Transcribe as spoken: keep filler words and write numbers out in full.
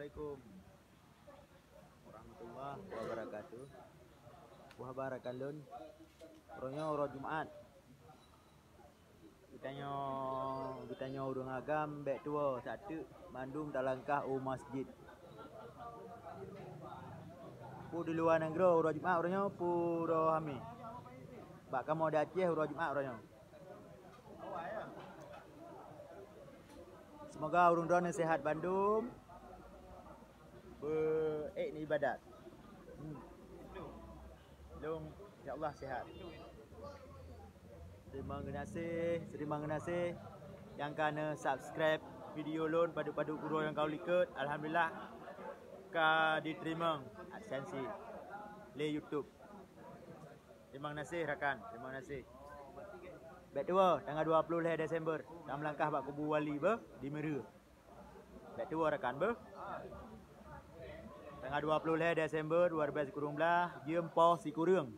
Assalamualaikum warahmatullahi wabarakatuh. Wah barakan lôn. Uroe nyoe uroe Jumat. Geutanyoe, geutanyoe ureuëng agam bék tuwoe sateuk mandum talangkah u masjid. Peue di luwa nanggroe uroe Jumat uroe nyoe, peue uroe Hamé. Bak kamoe di Aceh uroe Jumat uroe nyoe. Seumoga ureuëng droeneuh seuhat bandum. Beu ék ibadat. Hmm. Lôn insya Allah seuhat. Terima kasih, terima kasih nyang ka neu subscribe video lôn padub-padub uroe nyang ka likot. Alhamdulillah ka diterima AdSense lé YouTube. Terima kasih rakan, terima kasih. Bék tuwoe tanggal dua puluh lhée Desember, tameulangkah bak kubu wali beuh di Meureu. Bék tuwoe rakan beuh. Tanggal dua puluh lhée Desember dua ribu sikureueng blaih, jeuem poh sikureueng.